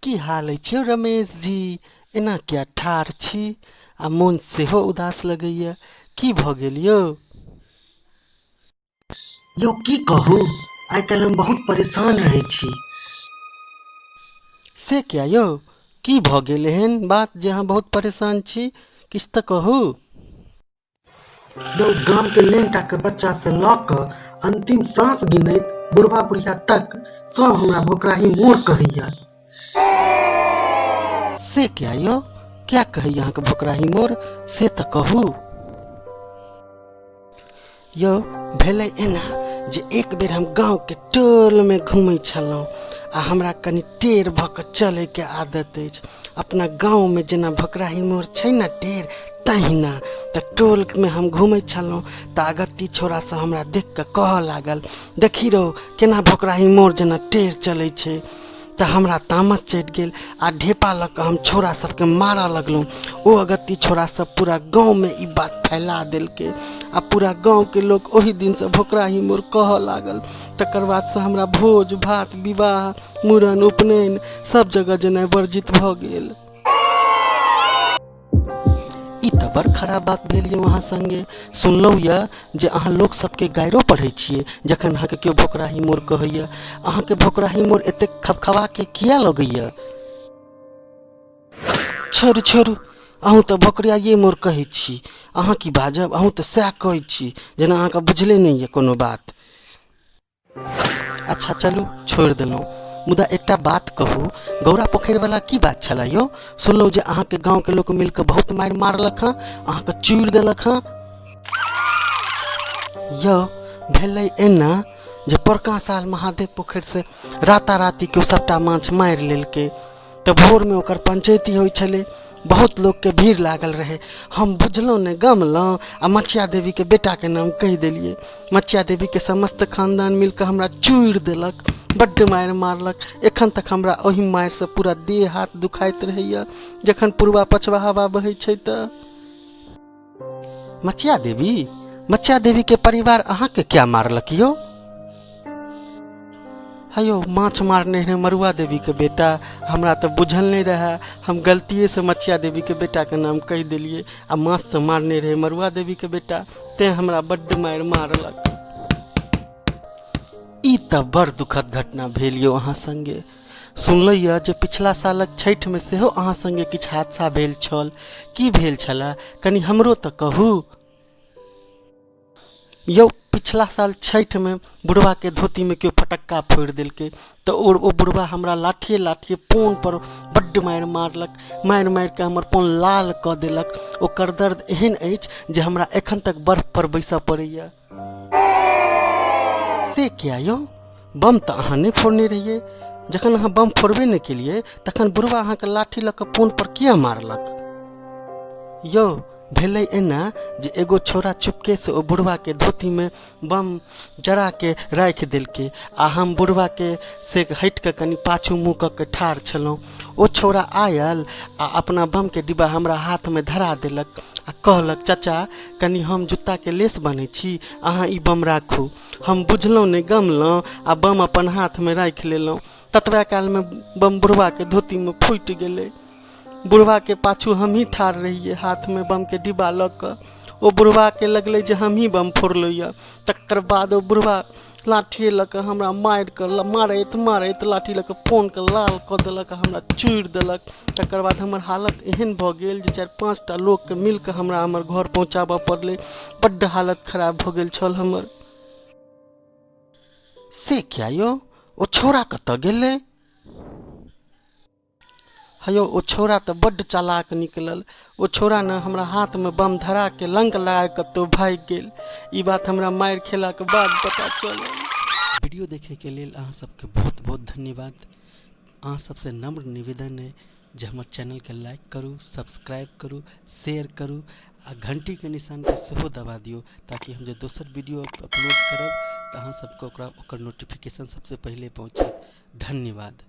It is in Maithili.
की हाल अछि यौ रमेश जी? एना किया ठाढ़ छी आ मोन सेहो उदास लगैया, की भऽ गेल यौ? यौ की कहू, आइ काल्हि हम बहुत परेशान रहै छी। से किया यौ? की भऽ गेल एहन बात जे अहाँ बहुत परेशान छी? किछु तऽ कहू। यौ गामके नेनटा के बच्चा से लऽ कऽ अंतिम साँस गिनैत बुढ़बा बुढ़िया तक सब हमरा भोकराही मोर कहैया। से किया यौ? किया कहैया अहाँके भोकराही मोर, से तऽ कहू। यौ भेलै एना जे एक बेर हम गाँवके टोलमे घुमै छलहुँ आ हमरा कनि टेढ़ भऽ कऽ चलैके आदत अछि। अपना गाँवमे जेना भोकराही मोड़ छै ने टेढ़, तहिना तऽ टोलमे हम घुमै छलहुँ तऽ अगत्ती छौड़ा सब हमरा देख कऽ कहऽ लागल, देखी रौ केना भोकराही मोड़ जेना टेढ़ चलै छै। तऽ हमरा तामस चढ़ि गेल आ ढेपा लऽ कऽ हम छौड़ा सबके मारऽ लगलहुँ। ओ अगत्ती छौड़ा सब पूरा गाँवमे ई बात फैला देलकै आ पूरा गाँवके लोक ओहि दिनसँ भोकराही मोड़ कहऽ लागल। तकर बादसँ हमरा भोज भात, विवाह, मूड़न, उपनयन सब जगह जेनाइ वर्जित भऽ गेल। ई तऽ बड़ खराब बात भेल यौ अहाँ सङ्गे। सुनलहुँ यऽ जे अहाँ लोक सबके गाइरो पढ़ै छियै जखन अहाँके केओ भोकराही मोड़ कहैए। अहाँके भोकराही मोड़ एतेक खबखबाके किया लगैए? छोड़ू छोड़ू, अहूँ तऽ भोकराइए मोड़ कहै छी। अहाँ की बाजब, अहूँ तऽ सएह कहै छी जेना अहाँके बुझले नहि यऽ कोनो बात। अच्छा चलू छोड़ि देलहुँ, मुदा एकटा बात कहू, गौरा पोखरिवला की बात छलै यौ? सुनलहुँ जे अहाँके गाँवके लोक मिलकऽ बहुत मारि मारलक हँ, अहाँके चूरि देलक हँ। यौ भेलै एना जे पोरका साल महादेव पोखरिसँ राताराती केओ सबटा माछ मारि लेलकै, तऽ भोरमे ओकर पंचैती होइ छलै, बहुत लोकके भीड़ लागल रहै। हम बुझलहुँ नहि गमलहुँ आ मचिया देवीके बेटाके नाम कहि देलियै। मचिया देवीके समस्त खानदान मिलकऽ हमरा चूरि देलक, बड्ड मारि मारलक। एखन तक हमरा ओहि मारिसँ पूरा देह हाथ दुखाइत रहैए जखन पुरबा पछबा हवा बहै छै। तऽ मचिया देवी, मचिया देवीके परिवार अहाँके क्या मारलक यौ? हे यौ माछ मारने रहै मरुआ देवीके बेटा, हमरा तऽ बुझल नहि रहए, हम गलतिएसँ मचिया देवीके बेटाके नाम कहि देलियै आ माछ तऽ मारने रहै मरुआ देवीके बेटा, तेँ हमरा बड्ड मारि मारलक। ई तऽ बड़ दुखद घटना भेल यौ अहाँ सङ्गे। सुनलहुँ यऽ जे पिछला सालक छठिमे सेहो अहाँ सङ्गे किछु हादसा भेल छल, की भेल छलए कनि हमरो तऽ कहू। यौ पिछला साल छठिमे बुढ़बाके धोतीमे केओ फटक्का फोड़ि देलकै तऽ ओ बुढ़बा हमरा लाठिए लाठिए पोनपर बड्ड मारि मारलक, मारि मारिकऽ हमर पोन लाल कऽ देलक। ओकर दर्द एहन अछि जे हमरा एखन तक बर्फपर बैसऽ पड़ैए। से किया यौ? बम तऽ अहाँ नहि फोड़ने रहियै, जखन अहाँ बम फोड़बे नहि केलियै तखन बुढ़बा अहाँके लाठी लऽ कऽ पोनपर किया मारलक? यौ भेलै एना जे एगो छौड़ा चुपकेसँ ओ बुढ़बाके धोतीमे बम जराके राखि देलकै आ हम बुढ़बाके से हटिकऽ कनि पाछू मुँह कऽ के ठाढ़ छलहुँ। ओ छौड़ा आयल आ अपना बमके डिब्बा हमरा हाथमे धरा देलक आ कहलक, चचा कनि हम जुत्ताके लेस बान्है छी, अहाँ ई बम राखू। हम बुझलहुँ नहि गमलहुँ आ बम अपन हाथमे राखि लेलहुँ। ततबा कालमे बम बुढ़बाके धोतीमे फूटि गेलै। बुढ़बाके पाछू हमही ठाढ़ रहियै हाथमे बमके डिब्बा लऽ कऽ। ओ बुढ़बाके लगलै जे हमही बम फोड़लहुँ यऽ। तकर बाद ओ बुढ़बा लाठिए लऽ कऽ हमरा मारि कऽ मारैत मारैत लाठी लऽ कऽ पोनके लाल कऽ देलक आ हमरा चूरि देलक। तकर बाद हमर हालत एहन भऽ गेल जे 4-5टा लोकके मिलि कऽ हमरा हमर घर पहुँचाबऽ पड़लै। बड्ड हालत खराब भऽ गेल छल हमर। से किया यौ? ओ छौड़ा कतऽ गेलै? हे यौ ओ छौड़ा तऽ बड्ड चालाक निकलल। ओ छौड़ा ने हमरा हाथमे बम धराके लंक लगा कऽ कतहु भागि गेल। ई बात हमरा मारि खेलाके बाद पता चलल। वीडियो देखैके लेल अहाँ सबके बहुत बहुत धन्यवाद। अहाँ सबसँ नम्र निवेदन अइ जे हमर चैनलके लाइक करू, सब्सक्राइब करू, शेयर करू आ घण्टीके निशानके सेहो दबा दियौ ताकि हम जे दोसर वीडियो अपलोड करब तऽ अहाँ सबके ओकर नोटिफिकेशन सबसँ पहिले पहुँचत। धन्यवाद।